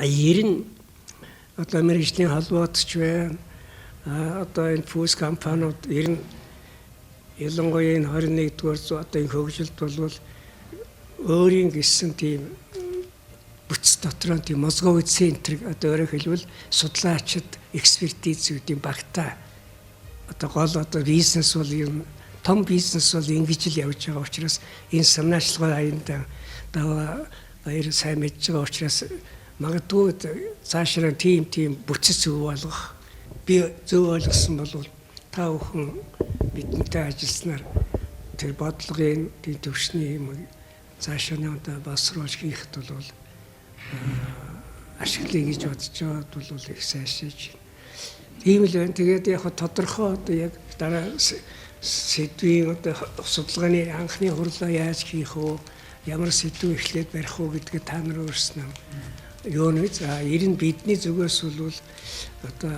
Ер нь одоо мэргэжлийн холбоот ч байна. Одоо энэ фүс компаниуд ер нь ялангуяа энэ 21-р зуун одоо энэ хөгжилд бол өөрийн гэсэн тийм бүтэц дотроо тийм мозговой центр, одоо өөрөөр хэлбэл судлаачид, экспертизүүдийн багтаа одоо гол одоо бизнес бол юм, том бизнес бол ингэж л явж байгаа учраас энэ санаачлалгаа аяндаа даваа баяр сайн мэдж байгаа учраас магадгүй цаашаа тийм бүтэц зөв болгох, би зөв ойлгосон бол та бүхэн бидэнтэй ажилласнаар тэр бодлогын, тийм төвшний юм цаашаа нь одоо боловсруулж хийхэд бол ашиглая гэж бодож байгаад бол их сайшааж байна. Тийм л байна. Тэгээд яг тодорхой одоо яг дараа сэдвийн одоо судалгааны анхны хурлаа яаж хийх вэ? Ямар сэдв эхлээд барих уу гэдгээ та нар өөрснөө юу нэ. За, ер нь бидний зүгээс бол одоо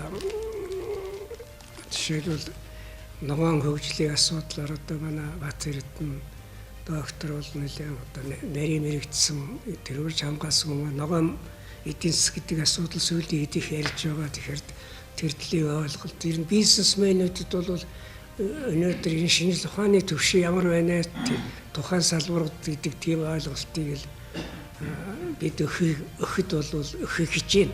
жишээлбэл ногоон хөгжлийн асуудлаар одоо манай Бат Эрдэнэ доктор бол нэлээд одоо нарийн мэрэгдсэн тэрүүрч хамгаалсан юм, ногоон эдийн засаг гэдэг асуудал сүүлийн хэд их ярьж байгаа. Тэгэхээр тэр төлөв ойлголт ер нь бизнесмэнүүдэд бол өнөөдөр энэ шинжлэх ухааны түвшин ямар байна, тухайн салбарууд гэдэг тийм ойлголтыг л бид өгөхөд бол өгөхийг хичээнэ.